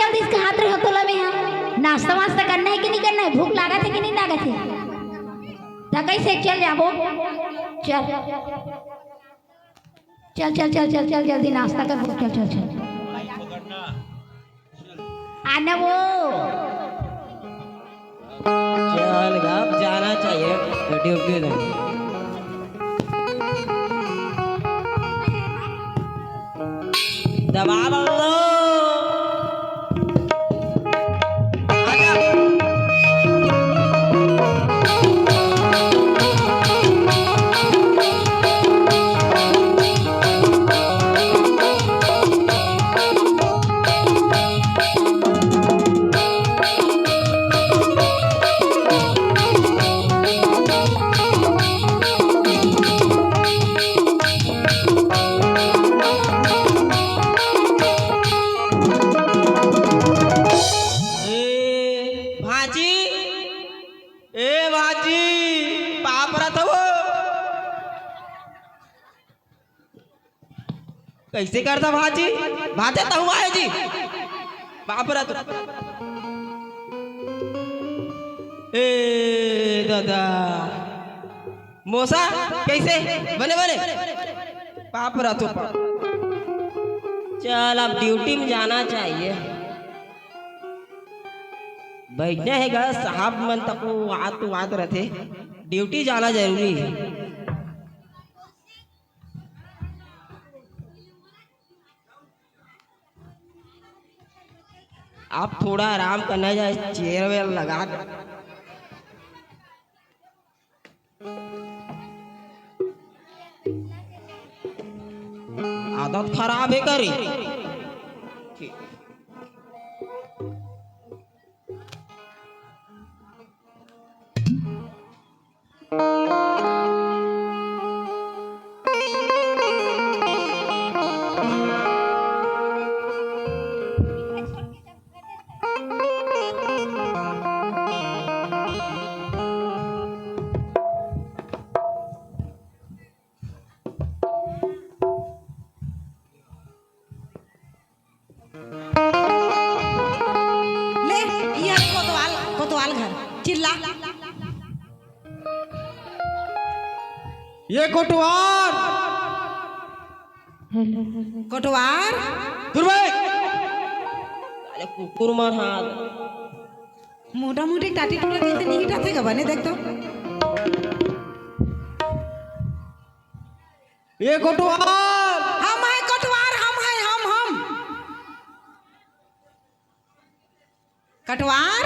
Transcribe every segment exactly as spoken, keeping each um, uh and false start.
जल्दी से कहात रहे हो तोला में हा। नाश्ता वास्ता करना है कि नहीं करना है? भूख लागत है कि नहीं लागत है? त कैसे चल जाबो? चल। चल, चल, चल, चल, चल, जल्दी नाश्ता कर, चल, चल, चल। आना वो। चल, अब जाना चाहिए, ड्यूटी नहीं। दबा बल्लो। ए, भांची, ए, भांची, पाप रथ वो। कैसे करता भांची? भांचे तहु आए जी। पाप रथ। ए, दादा। मोसा, कैसे? बने, बने। पाप रथो पाप। चल, अब ड्यूटी में जाना चाहिए। बैठना है गा, साहब मन तको आत, आत रहते। ड्यूटी जाना जरूरी है। आप थोड़ा आराम करना जाए, चेयर वेयर लगा दे। आदत खराब है करी। ले, ये कोतवाल, कोतवाल घर, चिल्ला। ये कोटवार। कोटवार। दूर भाई। अरे कुकुर मन हा। मोटा मोटी टाटी टूटा जैसे नहीं हिटाथे गा बने, देख तो। ये कोटवार। हम है कोटवार, हम है, हम, हम। कटवार।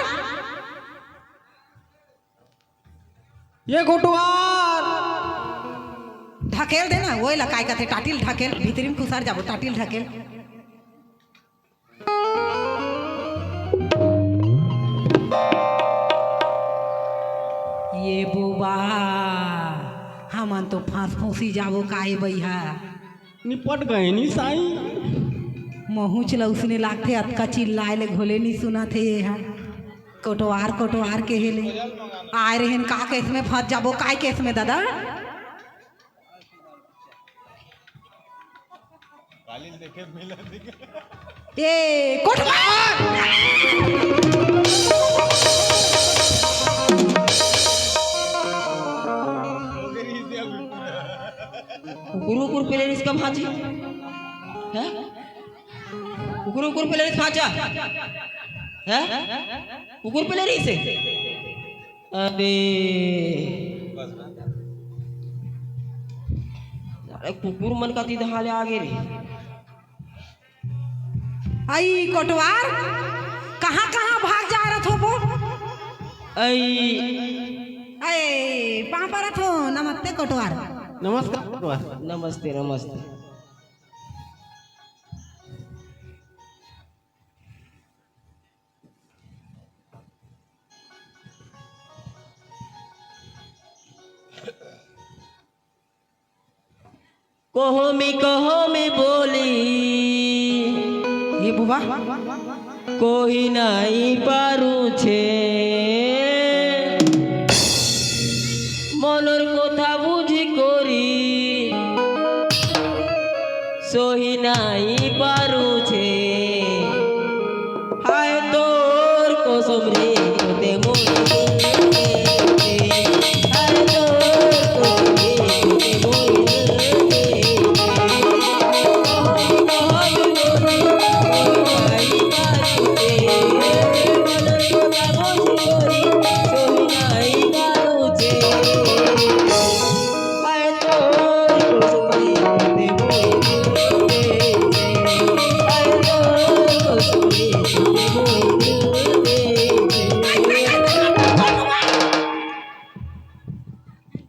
ये कोटवार। ढकेल दे ना, वो ला काय कथे, टाटिल ढकेल, भीतरी में खुसर जाबो, टाटिल ढकेल। ये बुबा, हमन तो फंस फूसी जाबो काय बइहा। निपट गए नी साई। महूच ल उसने लागथे, अतका चिल्लाए ले घोले नी सुनत हे ये ह। कोटवार, कोटवार केहे ले। आए रहेन का केस में फंस जाबो, काय केस में दादा? ए, कोटवार! कुकुर उकुर पेले रिस का भांची? हैं? कुकुर उकुर पेले रिस भांचा? हैं? कुकुर पेले रिस? अरे। अरे कुकुर मन का तीधा ले आगे रे। अई कोटवार, कहाँ कहाँ भाग जा रहा थो वो? अई। अई, पाँव परत हो, नमस्ते कोटवार। नमस्कार कोटवार। नमस्ते, नमस्ते। कोहोमी कोहोमी बोली। ये बुआ। कोही नाई पारू छे। मनोर कोथा बुझी कोरी। सोही नाई पारू छे।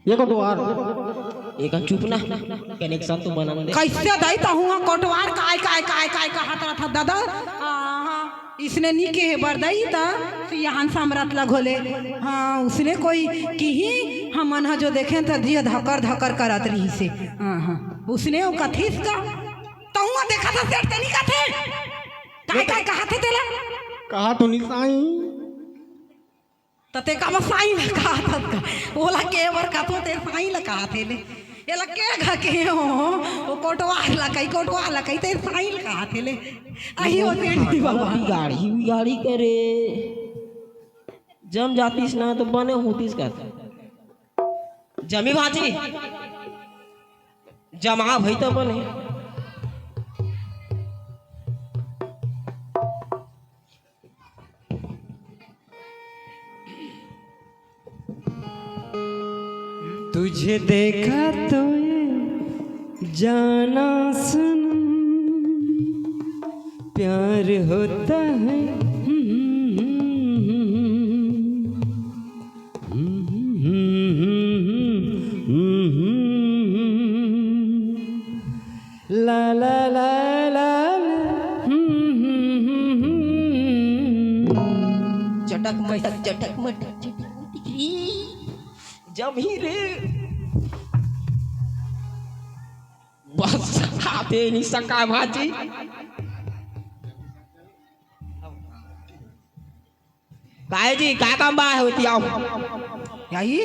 ये कोटवार। एक चुप ना, कनेक्शन तो बनन दे। कैसे दई त हुआ कोटवार काय, काय, काय, काय कहत रहत ह दादा? आहा, इसने नी कहे बर दई त सियान सामरथ ला घोले। हाँ, उसने कोई किही, हमन ह जो देखेन त जिया धकर धकर करत रहिसे। हाँ, हाँ, उसने वो कथिस का? त हुआ देखत ह सेठ ते नी कथे? काय, काय कहत हे तेला? कहा तो नी साईं। त ते का म साईं ला कहत हस का? ओला के बर कथो ते साईं ला कहत हे ले। एला के घ के हो, ओ कोटवार ला कही, कोटवार ला कही, ते साईं ला कहत हे ले। अही ओ सेठ जी बाबा। बिगाड़ी, बिगाड़ी करे। जम जातिस ना त बने होतिस का। जमी भाजी। जमा भई त बने। तुझे देखा तो ये जाना सनम प्यार होता है। ला, ला, ला, ला, ला। चटक मटक, चटक मटक, चटक मटक। जमी रे। बस आते नहीं सका भाजी। काय जी, का काम बा होती आओ। यही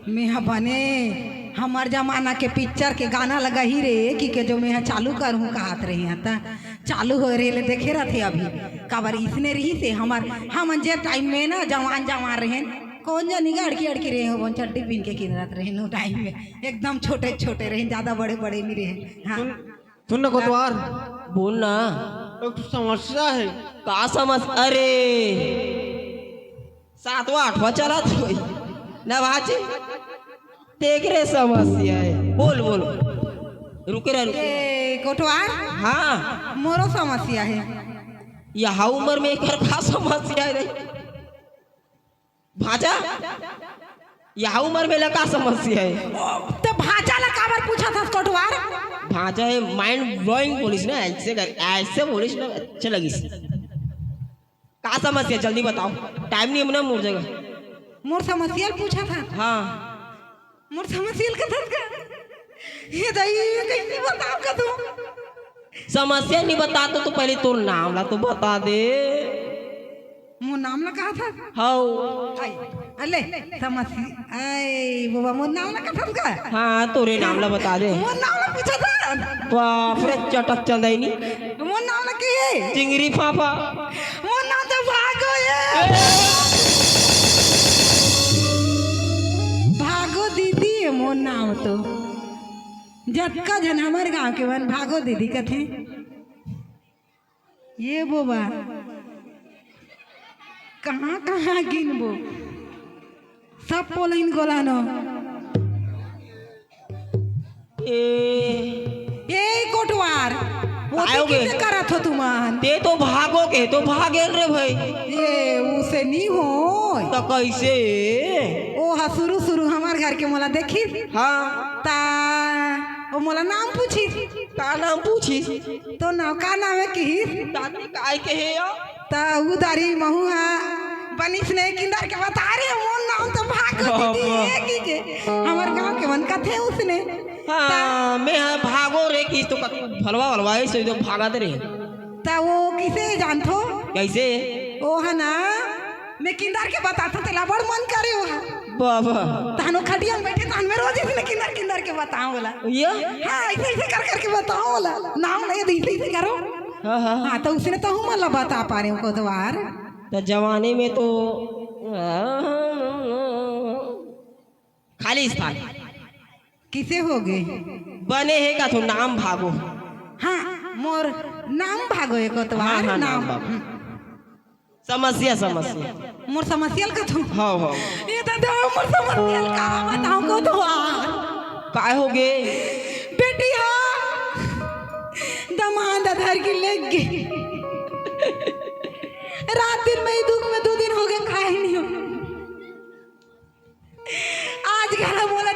मैं ह बने हमर जमाना के पिक्चर के गाना लगाही रे कि के जो मैं ह चालू करहूँ कहत रही ह त चालू हो रहे ले देखे रहते अभी। काबर इसने रही से हमर, हमन जे टाइम में ना जवान जवान रहेन, कौन जनी अड़की अड़की रहे हो, चड्डी पहन के किनरत रहेन वो टाइम में, एकदम छोटे छोटे रहेन, ज्यादा बड़े बड़े नहीं रहेन। हाँ। सुन ना कोतवार। बोल ना। एक ठो समस्या है। का समस्या? अरे, सातवां आठवां चलत होई ना भाजी। तेकरे समस्या है। बोल, बोल। रुके रह, रुके। ए, कोटवार। हाँ। मोरो समस्या है। यह उम्र में एकर का समस्या है रे? भांचा, यह उम्र में लगा समस्या है। त भांचा ला काबर पूछत हस कोटवार? भांचा है mind blowing बोलिस ना, ऐसे कर, ऐसे बोलिस ना, अच्छे लगिस। का समस्या जल्दी बताओ, टाइम नहीं हमने मुड़ जाएगा। मोर समस्या ल पूछत हस? हाँ। मोर समस्या ल कथस का? हे दाई, कैसे बताओ का तू? समस्या नहीं बता तो, तू पहले तोर नाम ला तो बता दे। मोर नाम ला कहा था? हौ। आई, अले, समस्या, आई, बाबा, मोर नाम ला कहा था का? हाँ, तोरे नाम ला बता दे। मोर नाम ला पूछा था? बाप रे, चटक चंदैनी। मोर नाम ला के हे? चिंगरी फाफा। मोर नाम तो भागो ये। भागो दीदी ये मोर नाम तो। जतका झन हमर गांव के मन भागो दीदी कथे। ये बोबा, कहाँ कहाँ गिनबो, सब पोलइन गोलानो। ए, ए कोटवार, वो आयो तो बे। किसे करत हो तुमन? ते तो भागो के, तो भागेल रे भाई। ये उसे नी हो। तो कैसे? ओ हा शुरू शुरू हमार घर के मोला देखिस। हाँ। ता ओ मोला नाम पूछिस। का नाम पूछिस? तो नाम का नाम है किहिस? दादी काय के हे यो? त उदारी महू हा बनिस ने किंदर के बता रे, मोर नाम तो भागो दीदी हे कि के। हमर गांव के मन कथे उसने। हाँ, मैं हा भागो रे कि तो कत-, भलवा भलवा ऐसे तो भागत रे। त वो किसे जानथो? कैसे? ओ हा ना, मैं किंदर के बताथो, तेला बड़ मन करे वो हा। बाबा। तहनो खटिया में बैठे, तहन में रोज इसने किंदर किंदर के बताओ बोला। ये? हाँ, ऐसे ऐसे कर करके बताओ बोला। नाम नहीं दे, ऐसे ऐसे करो। हाँ, हाँ। हाँ, तो उसने तो हम ला बता पा रहे हो कोतवार। तो जवानी में तो खाली स्थान। किसे हो गए? बने हे का तो नाम भागो। हाँ, मोर नाम भागो हे कोतवार, हाँ, हाँ, नाम। नाम भागो। समस्या, समस्या। मोर समस्या ल कथू? हव, हव। ए दादा, मोर समस्या ल का बताओ कोतवार? काय हो गे? बेटी हा दमांद धर के लेग गे। रात दिन में ही दुख में दू दिन हो गे, खाए नहीं हो। आज घला मोला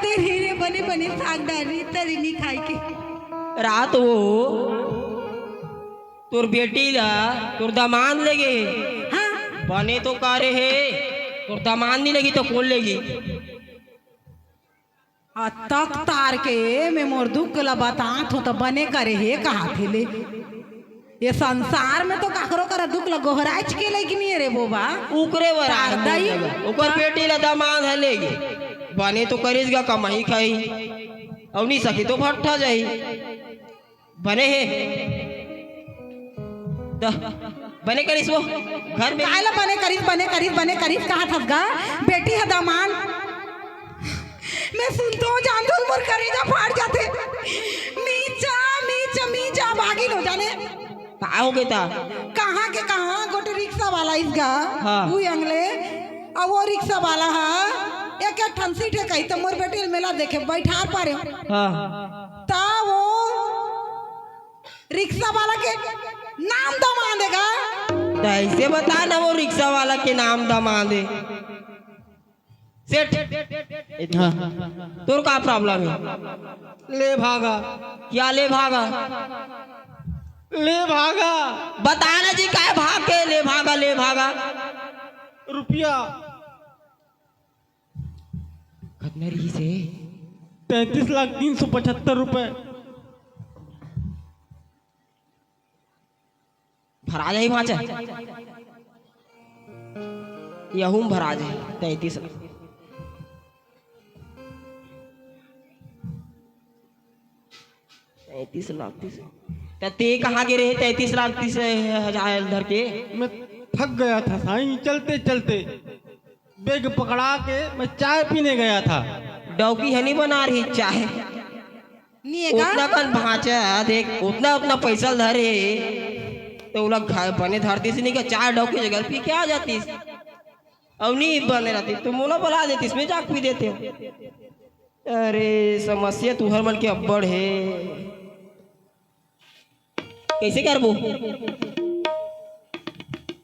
डरी तरी नी खाई के। रात वो तोर बेटी ला तोर दमांद लेगे हे। हाँ। बने तो करे हे, तोर दमांद नी लेगी तो कोन लेगी? अतक तार के मैं मोर दुख ला बतात हों त बने करे हे कहाथे ले। ये संसार में तो काकरो करा दुख ला गोहराइच के लइक नी हे रे बोबा। उकरे बर तार आए दई। ओकर बेटी ला दमांद ह लेगे। बने तो करिस गा, कमाई खाई। अउ नी सकी तो भट्ठा जाई। बने हे। त बने करिस वो घर में। काला बने करिस, बने करिस, बने करिस कहाथस गा। बेटी ह दमांद। मैं सुनथों जानथों मोर करेजा फाट जाथे। मीचा, मीचा, मीचा बागिन हो जाने। का होगे त? कहाँ के कहाँ गोटे रिक्सा वाला आइस गा। हाँ। उही अंगले। अब वो रिक्सा वाला ह एक एक ठन सीट हे कही त मोर बेटी ल मेला देखे बैठार पारे। हाँ। त वो रिक्सा वाला के नाम दमांद हे गा। त अइसे बता ना, वो रिक्सा वाला के नाम दमांद हे। सेठ, हाँ। तोर का problem हे? ले भागा। क्या ले भागा? ले भागा। बता ना जी, काय भाग के ले भागा, ले भागा? रुपया। कतना रहिस हे? तैंतीस लाख तीन सौ पचहत्तर रुपए। भरा जाही भांचा। यहू म भरा जाही तैंतीस लाख। तैंतीस लाख, तीस। त ते कहाँ गे रहे तैंतीस लाख तीस हजार धर के? मैं थक गया था साईं, चलते चलते। बैग पकड़ा के मैं चाय पीने गया था। डौकी ह नी बना रही चाय। नी हे का? ओतना कन भांचा, देख, ओतना, ओतना पइसा धरे, त ओला घ-, बने धरतिस नी का, चाय डौकी जगह पी के आ जातिस। अउ नी बने रहतिस, त मोला बला देतिस, मैं जाके पी देतेंव। अरे, समस्या तुहर मन के अब्बड़ हे। कइसे करबो?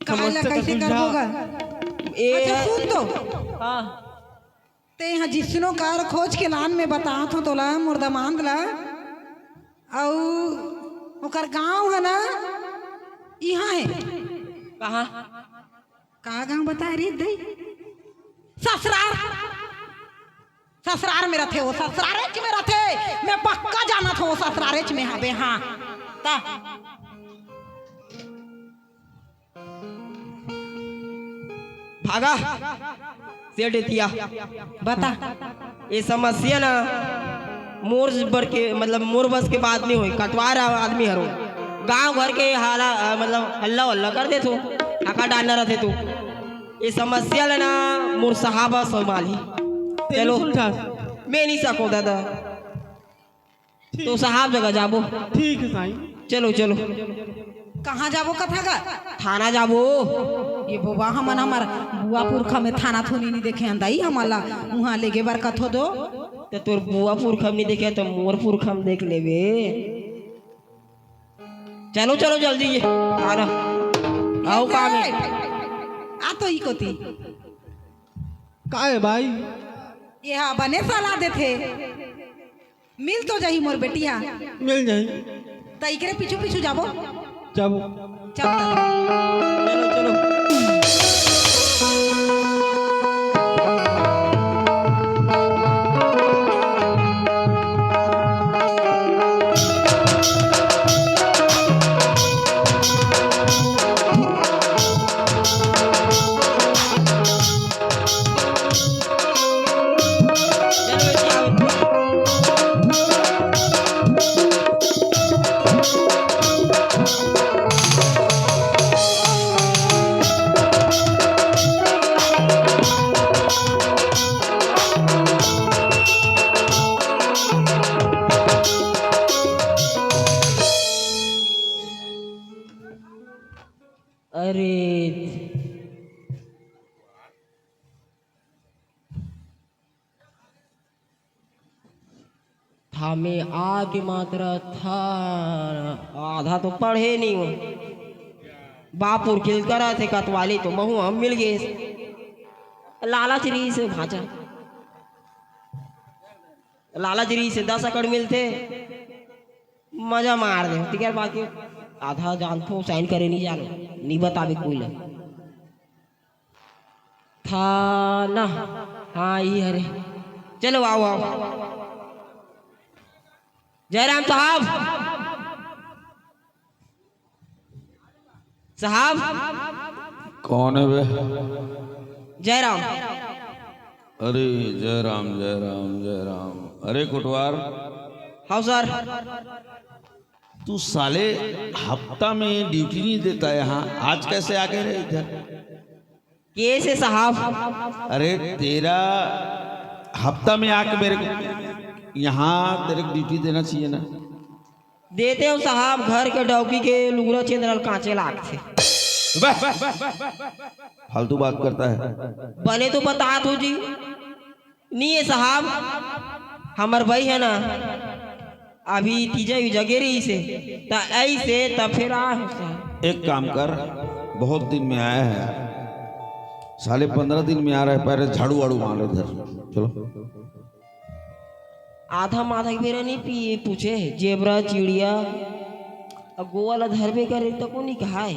काहे ला समस्या कइसे सुलझा। करबो गा? ए अच्छा, सुन तो। हाँ। ते इहाँ जिसनो कार खोज के लान, मैं बतात हों तोला, मोर दमांद ला। अउ ओकर गांव हे ना, इहाँ हे। कहाँ? का गांव बताय रे दई? ससुरार। ससुरार में रथे वो, ससुरारेच में रथे। मैं पक्का जानत हों, वो ससुरारेच में हाबे, हाँ। त भागा, सेठ एतिया। बता। ये समस्या ना मोर बर के, मतलब, मोर बस के बात नहीं होय। कटवार आदमी हरो, गांव घर के हाला, मतलब, हल्ला वल्ला कर देथो, हाका डालना रहते तू। ये समस्या ला ना मोर साहब ह संभालही। तेरी चलो। सुलझा। मैं नहीं सको दादा। ठीक। तो साहब जगह जाबो। ठीक है साईं। चलो, चलो। कहाँ जाबो कथा गा? थाना जाबो। ये बोबा, हमन हमर बुआ पुरखा में थाना थोनी नहीं देखे हन दाई, हमन ला उहाँ लेगे बर कथो दो। तो तोर बुआ पुरखा में नहीं देखे तो मोर पुरखा में देख लेबे। चलो, चलो जल्दी ये थाना। आओ काम है। आ तो ई कोती। का हे भाई? ये हा बने सलाह देथे। मिल तो जाही मोर बेटी हा। मिल जाही। त इकरे पीछू पीछू जाबो। जाबो। चल। चलो, चलो। अरे, थामे आके मात्र था, आधा तो पढ़े नहीं हो। बापुर खिल करा थे कतवाली तो महू हम मिल गए। लालच रही से भाजा। लालच रहिस हे, दस एकड़ मिलथे, मजा मार दे। ठीक है, बाकी आधा जानथो, साइन करे नहीं जानो, नहीं बतावे कोई ला। थाना, हाँ, ये हरे। चलो, आओ, आओ। जयराम साहब, साहब। कौन है बे? जयराम। अरे, जयराम, जयराम, जयराम। अरे कोटवार। हाँ सर। तू साले हफ्ता में ड्यूटी नहीं देता यहाँ, आज कैसे आ गए रे इधर? कैसे साहब? अरे तेरा हफ्ता में आके मेरे को यहाँ तेरे को ड्यूटी देना चाहिए ना। देते हो साहब, घर के डौकी के लुगरा चेंदरल कांचे लागथे। बे, फालतू बात करता है। बने तो बतात हो जी। नहीं है साहब, हमर भाई है ना, अभी तीजा ही जगे रहिस हे, त ऐसे त फिर आ हो साहब। एक काम कर, बहुत दिन में आया है, साले पंद्रह दिन में आ रहा है, पहले झाड़ू वाड़ू मार इधर। चलो। आधा माधा के बेरा नहीं पी-, पूछे, जेबरा, चिड़िया, अउ गोवा ला धरबे करे, त को नहीं कहाय,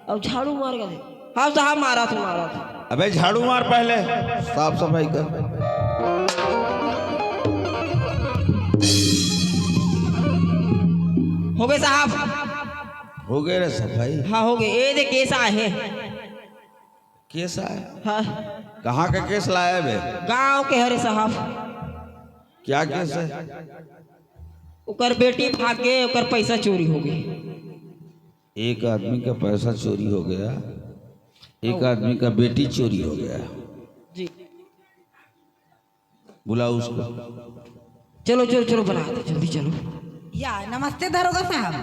अउ झाड़ू मार के दे। हाँ साहब, मारा था, मारा था। अबे झाड़ू मार पहले, साफ सफाई कर। हो गए साहब। हो गए रे सफाई। हाँ, हो गए। ये दे केस आए हैं। केस आए? हाँ। कहाँ का केस लाया बे? गांव के हरे साहब। क्या केस है? ओकर बेटी भाग गए, ओकर पैसा चोरी हो गए। एक आदमी का पैसा चोरी हो गया, एक आदमी का बेटी चोरी हो गया। जी। बुलाओ उसको। चलो, चलो, चलो, बुला दो, जल्दी चलो। या, नमस्ते दरोगा साहब।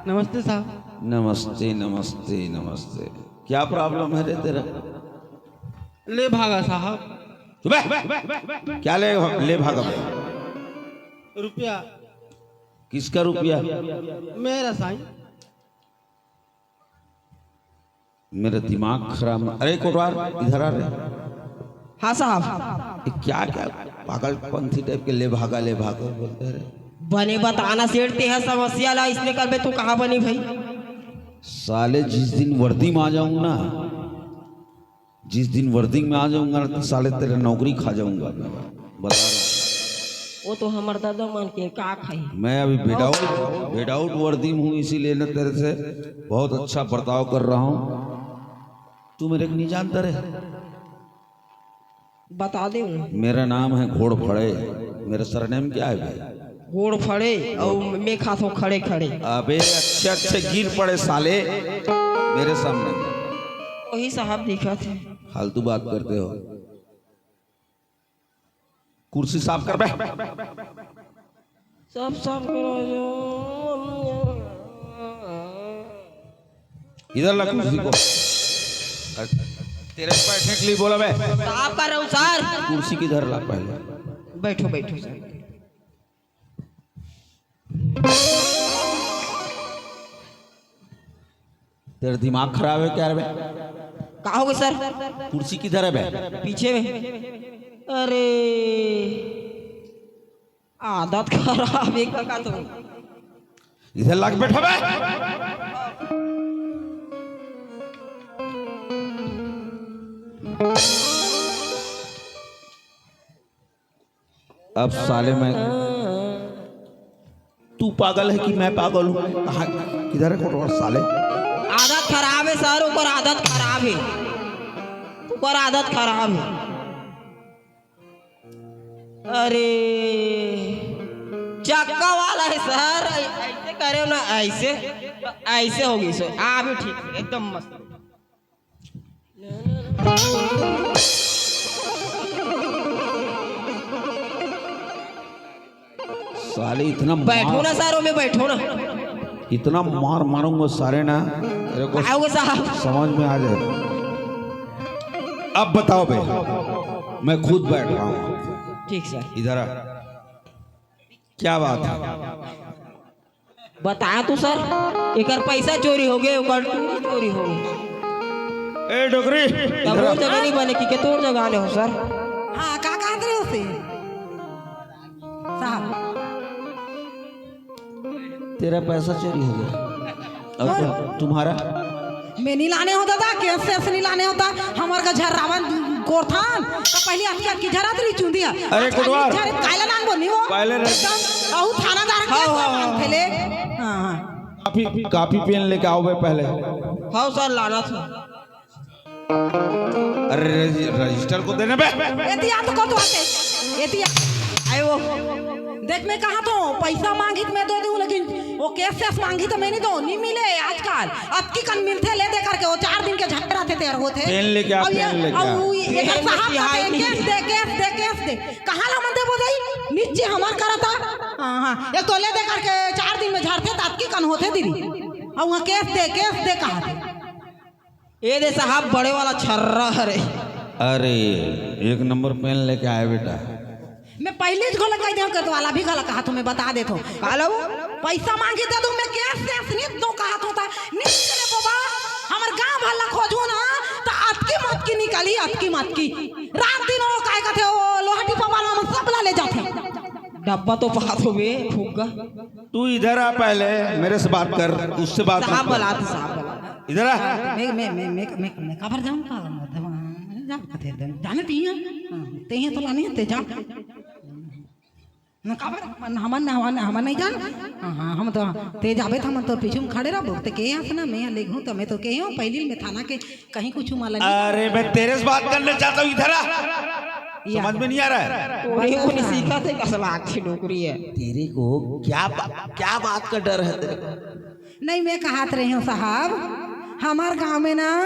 नमस्ते साहब। नमस्ते, नमस्ते, नमस्ते। क्या प्रॉब्लम है रे तेरा? ले भागा साहब। चुप बे। क्या ले, ले भागा बे? रुपया। किसका रुपया? मेरा साईं। मेरा दिमाग खराब। अरे कोटवार, इधर आ रे। हाँ साहब। ये क्या, क्या पागलपंथी टाइप के ले भागा, ले भागा बोलते रहे। बने बताना सेठ, ते ह समस्या ला इसने करबे तो कहाँ बनी भाई? साले, जिस दिन वर्दी में आ जाऊंगा ना, जिस दिन वर्दी में आ जाऊंगा ना, तो साले तेरे नौकरी खा जाऊंगा मैं, बता रहा हूँ। वो तो हमर दादा मन के का खाई। मैं अभी विदाउट, विदाउट वर्दी में हूँ, इसीलिए ना तेरे से बहुत अच्छा बर्ताव कर रहा हूँ। तू मेरे को नहीं जानता रे? बता दे। मेरा नाम है घोड़फड़े। मेरा सरनेम क्या है भाई? घोड़फड़े, और मैं खाता हूँ खड़े खड़े। अबे अच्छे अच्छे गिर पड़े साले मेरे सामने। वही साहब दिखा थे। फालतू बात करते हो। कुर्सी साफ कर बे। सब साफ करो। इधर ला कुर्सी को। तेरे बैठने के लिए बोला बे। साफ कर रहा हूँ सर। कुर्सी किधर ला पहले। बैठो, बैठो सर। तेरा दिमाग खराब है क्या रे बे? का हो गया सर? कुर्सी किधर है बे? पीछे में। अरे, आदत खराब एक का तो। इधर लाके बैठा बे। अब साले मैं, तू पागल है कि मैं पागल हूँ? कहाँ, किधर है कोटवार साले? आदत खराब है सर, ओकर आदत खराब है, ओकर आदत खराब है। अरे चक्का वाला है सर, ऐसे करे ना, ऐसे, ऐसे हो गई सर, आ भी ठीक है, एकदम मस्त। साले इतना बैठो मार, ना सारों में बैठो ना। इतना मार मारूंगा सारे ना, तेरे को आओगे साहब। समझ में आ जाए। अब बताओ बे, मैं खुद बैठ रहा हूँ। ठीक सर। इधर आ। क्या बात है? बताया तो सर, एकर पैसा चोरी हो गए, ओकर टूरी चोरी हो गए। ए डोकरी, तब इधर वो आ। जगह नहीं बने कि के तोर जगह आने हो सर। हाँ, का कहत रहे हो से? साहब, तेरा पैसा चोरी हो गया। और तुम्हारा? मैं नहीं लाने हो दादा, केस सेस नहीं लाने होता। हमर का झर्रावन कोरथन, तो पहले अतकी अतकी झरत रही चुंदिया। अरे आजकल कोटवार। झरत कायला नाम बोनी हो। पहले रह- एकदम, अहू थानादार के हाँ, हाँ, हाँ। मांगथे ले। हाँ, हाँ। कॉपी, कॉपी पेन लेके आओ बे पहले। हाँ सर, लाना था। अरे रजि-, रजिस्टर को देने बे। एती आ तो को तो आते। एती आ। आए वो। देख मैं कहा तो पैसा मांगित मैं दे दूं, लेकिन वो केस सेस मांगी तो मैं नहीं दो, नहीं मिले आजकल। अतकी कन मिलथे ले दे करके, वो चार दिन के झगड़ा थे तेर होथे। पेन लेके आ, अब ये, पेन लेके अब आ। वो ये पेन साहब सिहाई कहते हैं, नहीं। केस दे, केस दे, केस दे। कहाँ ला मन दे बोजाई? नीचे हमार करा था। हाँ, हाँ। एक तो ले दे करके चार दिन में झरथे, तो अतकी कन होथे दीदी। अब वहाँ केस दे, केस दे कहा थे। ए दे साहब, बड़े वाला छर्रा हरे। अरे, एक नंबर पेन लेके आए बेटा। मैं पहले ज घोला कह देहूं, तो वाला भी घोला कहा तो मैं बता देत हूं। काला वो? पैसा मांगी दे दूं, मैं केस सेस नहीं दो कहा तो था। नहीं रे बाबा, हमर गांव भर ला खोजू ना, तो अतकी मतकी निकाली, अतकी मतकी। रात दिन वो काय कथे, वो लोहा टिपा वाला मन सब ला ले जाथे। डब्बा तो पात हो बे, फुग्गा। तू इधर आ पहले, मेरे से बात कर, उससे बात मत साहब कर। बुला, तो साहब बुला। इधर आ। मैं, मैं, मैं, मैं, मैं, मैं काबर जाऊँ का? मतलब, हाँ, जा, कथे दे, जाने ते ही है। हाँ, ते ही है तो लानी है, ते जा। न काबर, हमन, हमन, हमन, हमन नहीं जान। हाँ, हाँ, हम तो, ते जाबे त हमन तो पीछू में खड़े रहबो। ते के हस ना, मैं लेगहूँ तो मैं तो के हूँ, पहली मैं थाना के कहीं कुछ माला नहीं। अरे, मैं तेरे से बात करना चाहता हूँ, इधर आ। या। समझ में नहीं आ रहा है? ओरे को नहीं सीखा थे, कसला आखी नौकरी है। तेरे को क्या बा-, क्या बात का डर है तेरे को? नहीं, मैं कहत रही हूँ साहब, हमार गांव में ना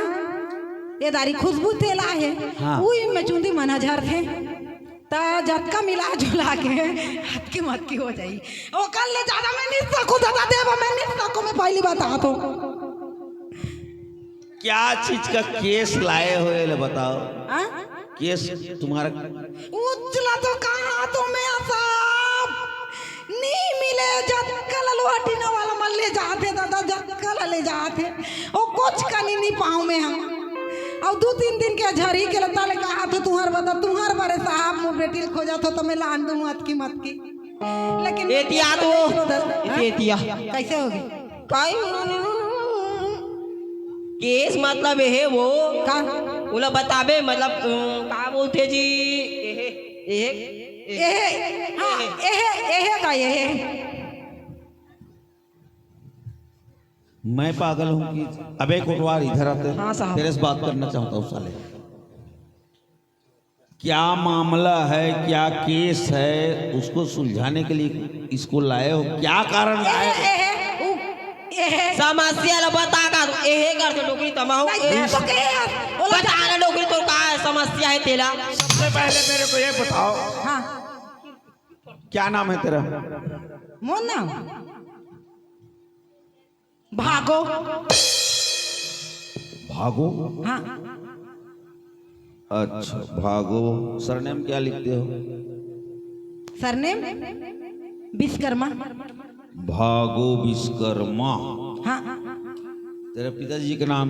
ये दारी खुशबू तेल आहे, हाँ। उही में चुंदी मन ह झरथे। त जतका मिला जुला के हतकी मतकी हो जाई। ओकर ले ज्यादा मैं नहीं सकूं दादा देव, मैं नहीं सकूं, मैं पहली बात आ तो। क्या चीज का केस लाए हो, ये ले बताओ। हाँ? केस तुम्हारा? उचला तो कहा तो मैं साहब नहीं मिले, जतका ललवा टीना वाला मन ले जाते दादा, जतका ला ले जाते। ओ कुछ कनी नहीं पाऊं मैं हम। अब दो तीन दिन के झरी के लता ले कहा तो तुहर बता, तुहर बरे साहब मोर बेटी ल खोजा तो, तो मैं लान दूं अतकी मतकी। लेकिन एतिया तो, हाँ? एतिया। कैसे होगी? काई? केस मतलब एहे वो। का? ओला बताबे, मतलब, अ, का बोलथे जी? एहे, एहे, एहे, हाँ, एहे, एहे का, एहे। मैं पागल हूँ कि, अबे कोटवार, इधर आते। हाँ साहब। तेरे से बात करना चाहता हूँ साले। क्या मामला है, क्या केस है, उसको सुलझाने के लिए इसको लाए हो, क्या कारण लाए हो? एहे, उ, एहे। समस्या ला बता का, एहे कर तो डोकरी तमाहू। नहीं, ये तो के है? ओला बता ना डोकरी, तो का समस्या है तेला? सबसे पहले मेरे को ये बताओ, हाँ। क्या नाम है तेरा? मोर नाम? भागो। भागो? हाँ। अच्छा, भागो। सरनेम क्या लिखते हो? सरनेम विश्वकर्मा। भागो विश्वकर्मा। हाँ। तेरे पिताजी के नाम?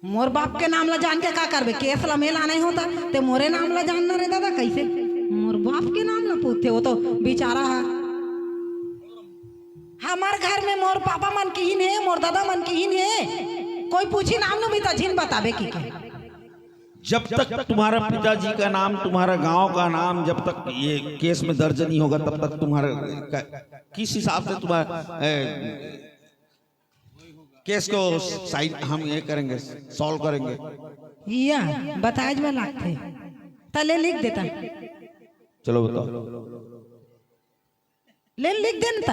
मोर बाप के नाम ला जान के का करबे? केस ला मैं लाने होता, ते मोरे नाम ला जानना रे दादा, कैसे? मोर बाप के नाम ला पूछते, वो तो बेचारा है। हमार घर में मोर पापा मन किहिन हे, मोर दादा मन किहिन हे, कोई पूछी नाम नु भी तो झिन बताबे की के। जब तक तुम्हारा पिताजी का नाम, तुम्हारा गांव का नाम, जब तक ये केस में दर्ज नहीं होगा, तब तक तुम्हारा क-, किस हिसाब से तुम्हारा, ए, केस को साइड हम ये करेंगे, सॉल्व करेंगे। या, बताए ज में लागथे। त ले लिख देता। चलो बताओ। ले लिख देन त।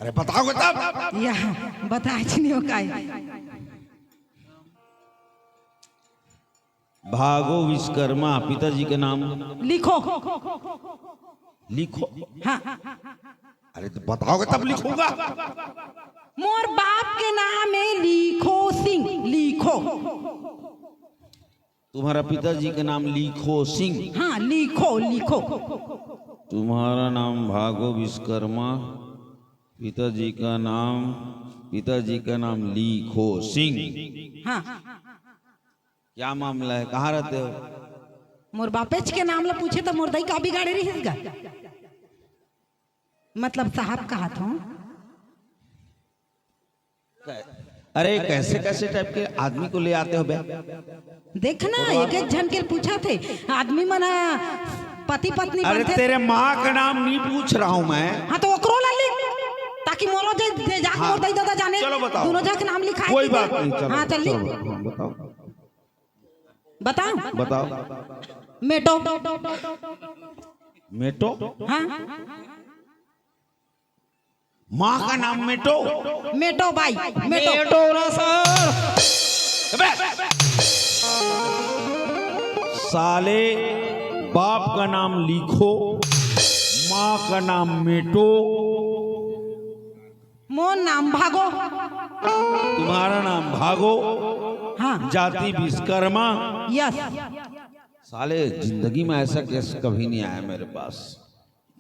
अरे बताओगे तब। या, बताए ज नहीं हो काई। भागो विश्वकर्मा, पिताजी के नाम। लिखो। लिखो। हाँ। अरे तो बताओगे तब लिखूंगा। मोर बाप के नाम है लिखो सिंह, लिखो। तुम्हारा पिताजी के नाम लिखो सिंह। हाँ, लिखो, लिखो। तुम्हारा नाम भागो विश्वकर्मा, पिताजी का नाम, पिताजी का नाम लिखो सिंह। हाँ। क्या मामला है, कहाँ रहते हो? मोर बापेच के नाम ला पूछे तो मोर दाई का बिगाड़े रहिस गा? मतलब साहब कहत हूँ। अरे, कैसे कैसे टाइप के आदमी को ले आते हो बे? देख ना, एक एक झन के पूछत हे। आदमी मन ह पति पत्नी अरे बनथे। तेरे माँ का नाम नहीं पूछ रहा हूँ मैं। हाँ, तो ओकरो ला लिख, ताकि मोरो जे, जे जाके हाँ। मोर दाई ददा जाने, चलो बताओ। दोनों जन के नाम लिखाए कोई दे। बात नहीं, चलो, हाँ, चल लिख। चलो, हाँ, बताओ। बताओ। बताओ। मेटो। मेटो? हाँ। माँ का नाम मेटो। मेटो बाई, मेटो। मेटो ना सर। अबे! साले, बाप का नाम लिखो, माँ का नाम मेटो। मोर नाम भागो। तुम्हारा नाम भागो। हाँ। जाति विश्वकर्मा। यस। साले, जिंदगी में ऐसा केस कभी नहीं आया मेरे पास।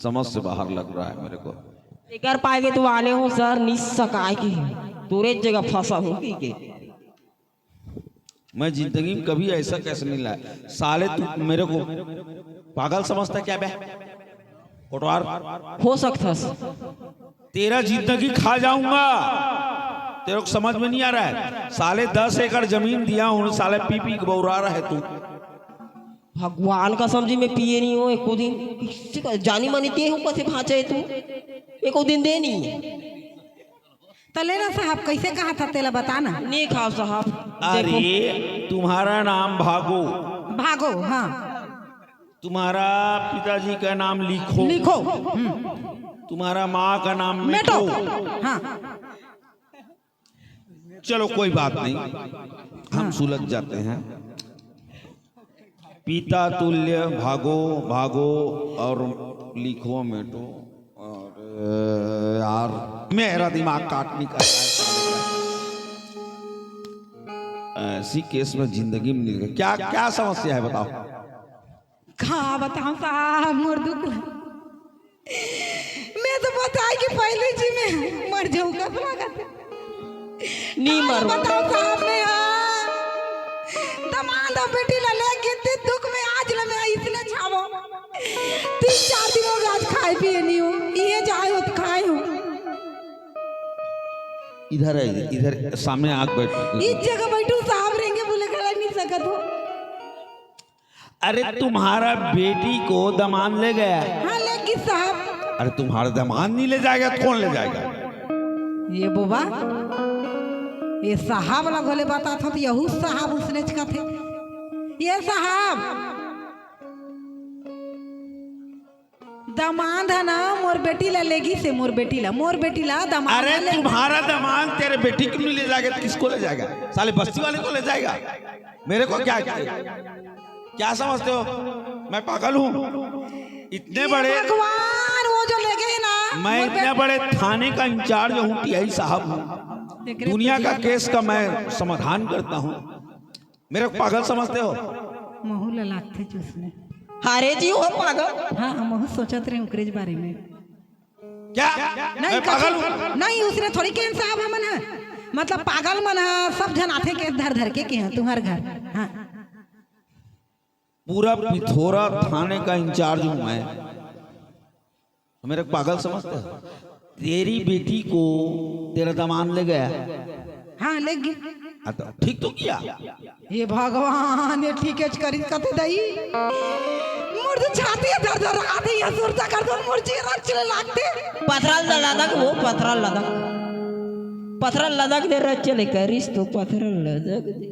समझ से बाहर लग रहा है मेरे को। एकर पाए के तू आने हो सर, निस सकाए के। तोरे जगह फंसा हो की के। मैं जिंदगी में कभी ऐसा केस नहीं लाया। साले, तू मेरे को पागल समझता क्या बे? कोटवार। हो सकता है। तेरा जिंदगी खा जाऊंगा। तेरे को समझ में नहीं आ रहा है। साले, दस एकड़ जमीन दिया हूँ, साले पी पी के बौरा रहा है तू। भगवान का समझी मैं पिए नहीं हूँ एको दिन। किसी का जानी मानी ते हूँ, कैसे भांचा है तू? एको दिन दे नहीं। त ले ना साहब, कैसे कहा था तेला बता ना। नहीं खाओ साहब। देखो। अरे, तुम्हारा नाम भागो। भागो, हाँ। तुम्हारा पिताजी का नाम लिखो। लिखो। हम्म। तुम्हारा माँ का नाम मेटो। मेटो। हाँ। चलो, कोई बात नहीं, हम हाँ। सुलझ जाते हैं। पिता तुल्य भागो, भागो और लिखो मेटो। और यार, मेरा दिमाग काट निकल रहा है। ऐसी केस में जिंदगी में नहीं, क्या क्या समस्या है बताओ? का बताऊं साहब, मोर दुख ल-, मैं तो बताए कि पहले जी मैं मर जाऊंगा, लागत। नी का मरो। बताऊं साहब, मैं, हाँ, दमांद अउ बेटी ला लेके ते दुख में आज ल मैं इसने छावो। तीन चार दिन हो गए, आज खाए पिए नहीं हूँ, ये जाए हो तो खाए हूँ। इधर है, इधर सामने आके बैठ। इस जगह बैठू साहब, रेंगे बोले गला नहीं सकत हो। अरे, तुम्हारा बेटी को दमांद ले गया। हाँ, ले गी साहब। अरे, तुम्हारा दमांद नहीं ले जाएगा तो कौन ले जाएगा? ये बोबा, ये साहब ला घोले बताथो तो यहू साहब उसने कथे। ये साहब, दमांद है ना, मोर बेटी ला लेगी से, मोर बेटी ला, मोर बेटी ला दमांद अरे, ला लेगी। तुम्हारा दमांद तेरे बेटी को नहीं ले जाएगा तो किसको ले जाएगा? साले बस्ती वाले को ले जाएगा। मेरे को क्या, क्या, क्या समझते हो? मैं पागल हूँ? इतने ये बड़े भगवान, वो जो ले गए ना, मैं वो इतने बे- बड़े थाने का इंचार्ज हूँ, टीआई साहब हूँ। देख रहे दुनिया का तुझे केस का मैं समाधान करता हूँ। मेरे को पागल समझते हो? महू ला लागथे चूसने। हारे जी हो पागल। हाँ, महू सोचत रहे ओकरे बारे में। क्या? नहीं, मैं पागल कछु हूँ? नहीं, उसने थोड़ी केन साहब हमन है। मतलब पागल मन है, सब झन आथे केस धर धर के, के हैं तुम्हारे घर। हाँ। पूरा पिथौरा थाने का इंचार्ज हूँ मैं। मेरे को पागल समझते हो? तेरी बेटी को तेरा दमांद ले गया। हाँ, ले गया। हाँ, तो ठीक तो किया। हे भगवान, ये ठीकेच करिस कथे दई। मोर तो छाती ह धर धर आथे, ये सुरता कर दो, मोर चेहरा चले लागथे। पथरा लदक वो, पथरा लदक। पथरा लदक दे रच चले करिस तो पथरा लदक दे।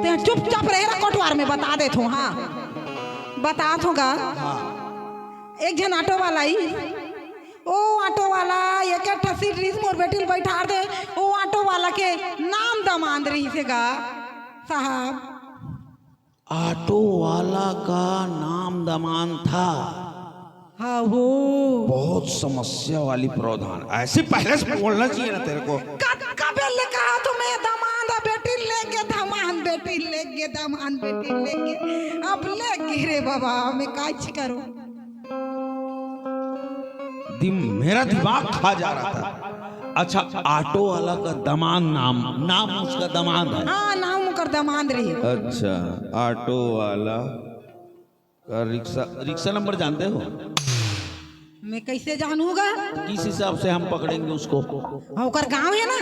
ते चुपचाप रहे रा कोटवार में, बता देत हों, हाँ। बतात हों गा। हाँ। एक झन ऑटो वाला आई, ओ ऑटो वाला एक एक ठा सीट रहिस, मोर बेटी ल बैठार दे, ओ ऑटो वाला के नाम दमांद रहिस हे गा साहब। ऑटो वाला का नाम दमांद था। हाँ हो। बहुत समस्या वाली प्रावधान, ऐसे पहले से बोलना चाहिए ना तेरे को। कतका बेर ले कहा तो मैं दमांद बेटी लेके, दमांद बेटी लेके, दमांद बेटी लेके, अब लेके रे बाबा, मैं काच करूं? दिम-, मेरा दिमाग खा जा रहा था। अच्छा, ऑटो वाला का दमांद नाम, नाम उसका दमांद है? हाँ, नाम ओकर दमांद रही। अच्छा, ऑटो वाला का रिक्शा, रिक्शा नंबर जानते हो? मैं कैसे जानूंगा? किस हिसाब से हम पकड़ेंगे उसको? हाँ, ओकर गांव है ना,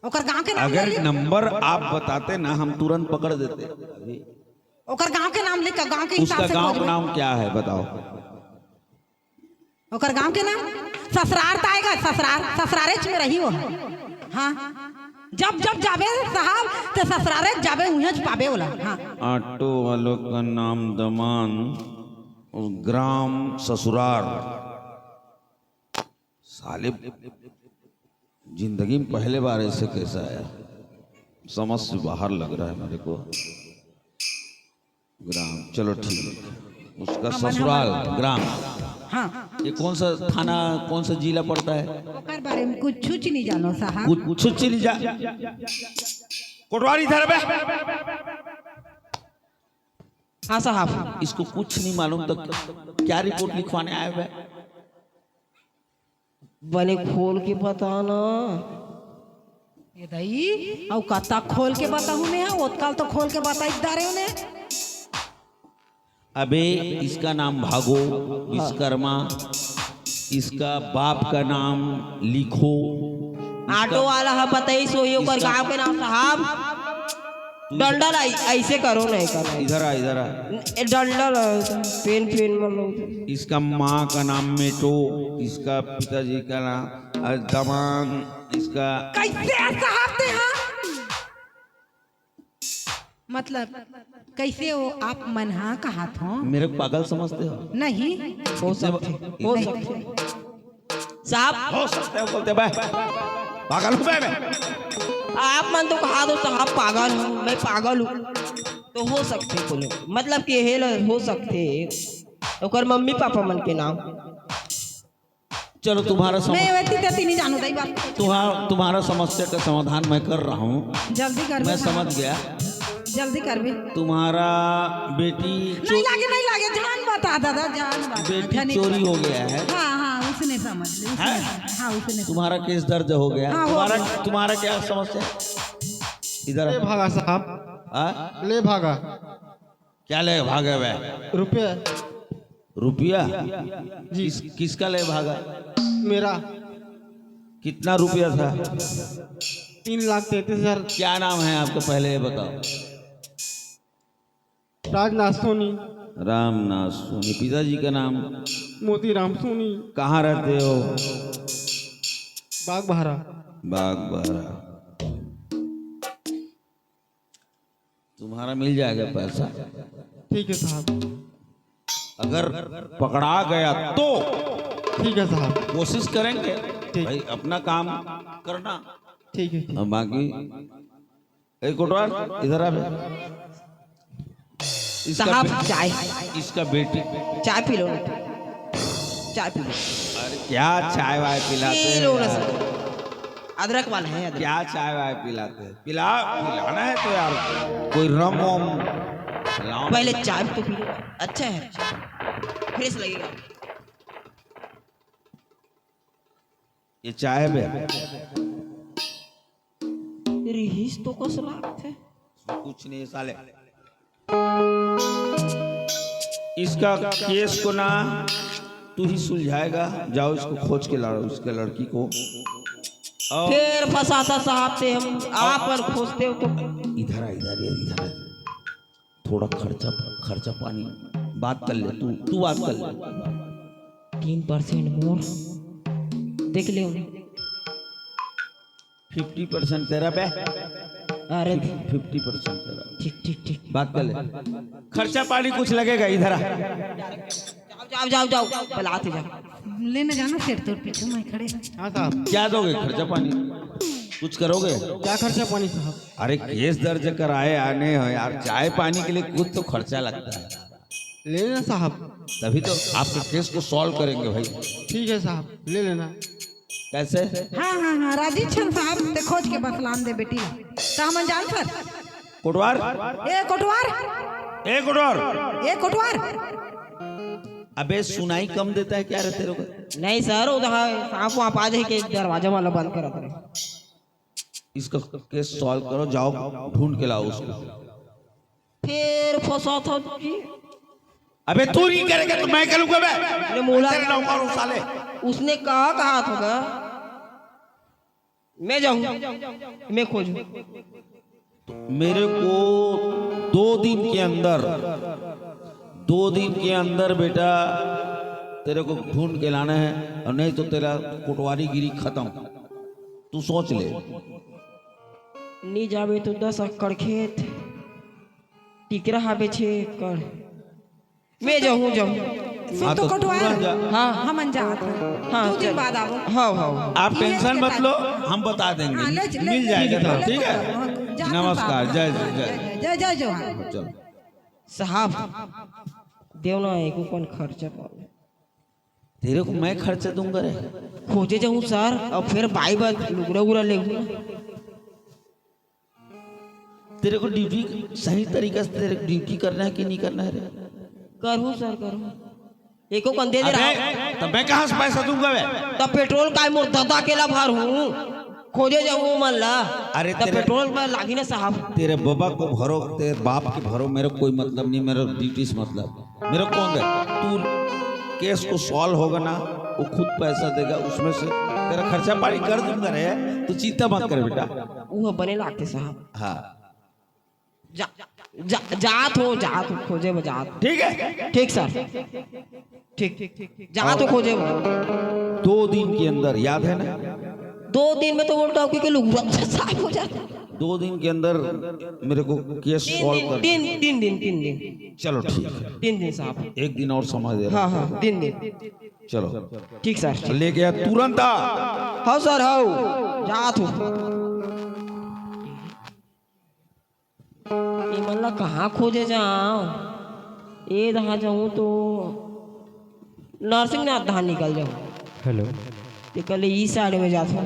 ओकर गांव के नाम अगर ले। नंबर आप बताते ना, हम तुरंत पकड़ देते। ओकर गांव के नाम लिख, गांव के हिसाब उसका से गांव खोजबे। का नाम क्या है, बताओ? ओकर गांव के नाम ससुरार त आएगा, ससुरार, ससुरारेच में रही वो। हाँ, जब जब जाबे साहब, ते ससुरारेच जाबे, उहेंच पाबे ओला। हाँ। ऑटो वालों का नाम दमान, और ग्राम ससुरार। साले, जिंदगी में पहले बार ऐसे केस आया, समझ से बाहर लग रहा है मेरे को। ग्राम, चलो ठीक है, उसका हाँ, मन ससुराल। हमारा। ग्राम। हाँ। ये कौन सा थाना, कौन सा जिला पड़ता है? ओकर बारे में कुछ नहीं जानो साहब। कुछ नहीं जा। कोटवार इधर बे। हाँ साहब। इसको कुछ नहीं मालूम तो क्या रिपोर्ट लिखवाने आए हुए? बने खोल के बता ना। ए दई, अउ कतका खोल के बताहूँ मैं? ओतकाल तो खोल के बताई डारे हूँ ने। अबे, इसका नाम भागो, हाँ। विश्वकर्मा, इसका बाप का नाम लिखो। ऑटो वाला ह बताइस, ओही ओकर इसका गांव के नाम साहब। डंडल, ऐ-, ऐसे करो, नहीं करो। इधर आ, इधर आ। ए, डंडल, पेन, पेन, मतलब। इसका माँ का नाम मेटो, इसका पिताजी का नाम, अ, दमान, इसका कैसे है साहब ते, हाँ? मतलब, कैसे हो आप मन, हाँ, कहात हो? मेरे को पागल समझते हो? नहीं। हो सकते, हो नहीं। सकते। साहब। हो सकते हो बोलते बे। पागल हूँ बे मैं। आप मन तो कहा दो साहब पागल हूँ, मैं पागल हूँ। तो हो सकते बोले, मतलब कि हे ल-, हो सकते। ओकर मम्मी पापा मन के नाम। चलो तुम्हारा सम-, मैं वैसी तैसी नहीं जानू दाई बात। तुम्हारा, तुम्हारा समस्या का समाधान मैं कर रहा हूँ। जल्दी कर मैं बे। समझ गया। जल्दी करबे। तुम्हारा बेटी चो-, नहीं लागे, नहीं लागे, जान बता दादा, जान बता, बेटी जाने चोरी बता। हो गया है। हाँ, हाँ, उसने समझ ली, उसने हैं? समझ, हाँ, उसने समझ। तुम्हारा केस दर्ज हो गया। हाँ, हो तुम्हारा, गया। तुम्हारा क्या समस्या? इधर ले भागा साहब। हाँ? ले भागा। क्या ले भागे बे? रुपया। रुपया? जी। किस, किसका ले भागा? मेरा। कितना रुपया था? तीन लाख तैंतीस हजार। क्या नाम है आपका, पहले ये बताओ। राजनाथ सोनी। रामनाथ सोनी। पिताजी का नाम? मोतीराम सोनी। कहाँ रहते हो? बागबहरा। बागबहरा। तुम्हारा मिल जाएगा पैसा। ठीक है साहब। अगर पकड़ा गया तो ठीक है साहब। कोशिश करेंगे ठीक। भाई, अपना काम करना। ठीक है, ठीक। और बाकी, ए कोटवार, इधर आ बे। इसका साहब, बे-, चाय। इसका बेटी। चाय पी लो ना। चाय पी लो। अरे क्या चाय वाय पिलाते पी हैं लो ना यार? सर। अदरक वाला है, अदरक। क्या चाय वाय पिलाते हैं? पिला, पिलाना है तो यार, कोई रम वम पिलाओ। पहले चाय तो पी लो। अच्छा है, अच्छा। फ्रेश लगेगा। ये चाय बे। रिहिस तो कस लागथे। कुछ नहीं साले। इसका केस को ना तू ही सुलझाएगा। जाओ, इसको खोज के लाओ, उसके लड़की को। और फिर फंसाता साहब से हम, आप पर खोजते हो तो। इधर आ, इधर, इधर आ। थोड़ा खर्चा, खर्चा पानी बात कर ले, तू, तू बात कर ले। तीन परसेंट मोर देख ले। फिफ्टी परसेंट तेरा बे। अरे। फिफ्टी परसेंट तेरा। ठीक, ठीक, ठीक। बात कर ले। खर्चा पानी कुछ लगेगा, इधर आ। जाओ, जाओ, जाओ, जाओ, बलाते जाओ। लेने जाना फिर तोर पीछे मैं खड़े। हाँ साहब। क्या दोगे खर्चा पानी? कुछ करोगे? क्या खर्चा पानी साहब? अरे केस दर्ज कराए आने हो यार, चाय पानी के लिए कुछ तो खर्चा लगता है। ले लेना साहब। तभी तो आपके केस को सॉल्व करेंगे भाई। ठीक है साहब, ले लेना। कैसे? हाँ, हाँ, हाँ, राजी छन साहब, ते खोज के बतलान दे बेटी। तो हमन जान सर। कोटवार? ए कोटवार? ए कोटवार? ए कोटवार? अबे सुनाई कम देता है क्या रे तेरे को? नहीं सर, वो तो है, सांप वाप आ जाए के दरवाजा वाला बंद करत रहे। इसका केस सॉल्व करो, जाओ ढूंढ के लाओ उसको। फिर फंसा था जी। अबे तू नहीं करेगा तो मैं करूंगा बे। अरे मोला तेरे नौकर हूँ साले। उसने कहा, कहा था का? मैं जाऊं, मैं खोजूं। मेरे को दो दिन के अंदर, दो दिन के अंदर बेटा तेरे को ढूंढ के लाना है, और नहीं तो तेरा कोटवारी गिरी खत्म। तू सोच ले। नी जाबे तो दस एकड़ खेत, टिकरा हाबे छे एकड़। मैं जाऊं, जाऊं। सुन हाँ, तो तो कोटवार, तुरंत जा। हाँ। हमन जात हन। हाँ, दो दिन चल। बाद आबो। हाँ, हाँ। आप ये टेंशन के मत लो, हम बता देंगे, हाँ, ले, ले, मिल ले, जाएगा ले, सब, ले, ठीक है? हाँ, जात हन नमस्कार, साहब। जय, जय, जय। जय, जय, जय जोहार। चलो। साहब, देव ना एको कन खर्चा पावे। तेरे को मैं खर्चा दूंगा रे। खोजे जाऊं सर, अब फिर बाई बात लुगरा उगरा ले। तेरे को ड्यूटी सही तरीका से, तेरे को ड्यूटी करना है कि नहीं करना है रे? करूँ सर, करूँ। एको कन दे दे अबे, रहा। तब मैं कहाँ से पैसा दूंगा बे? तब पेट्रोल काय मोर ददा के ला भर हूँ, खोजे जाऊँ मन ला। अरे तब तेरे पेट्रोल में लागी ना साहब। तेरे बाबा को भरो, तेरे बाप के भरो, मेरे को कोई मतलब नहीं, मेरा ड्यूटी से मतलब। मेरे को कौन दे? तू केस को सॉल्व होगा ना, वो खुद पैसा देगा, उसमें से तेरा खर्चा पानी कर दूंगा रे, तू चिंता मत कर बेटा। वो बने लागते साहब। हाँ। जा, जा, जात हो, जात हो, खोजे में जात। ठीक है? ठीक सर, ठीक, जात हो खोजे में। दो दिन के अंदर, याद है ना? दो दिन में तो बोलता हूँ कि लुगरा साफ हो जाता। दो दिन के अंदर मेरे को केस तीन सॉल्व दिन, कर तीन, तीन दिन, तीन दिन। चलो ठीक है, तीन दिन साहब। एक दिन और समय दे रहा हाँ, हूँ। हाँ, तीन दिन। चलो। ठीक सर, ठीक। लेके आ तुरंत आ। हाँ सर, हाँ, जात हो। ये मन ला कहाँ खोजे जाओ? ए दहा जाऊँ तो नरसिंहनाथ दहा निकल जाऊँ। हेलो। ते कल ई साइड में जात हो।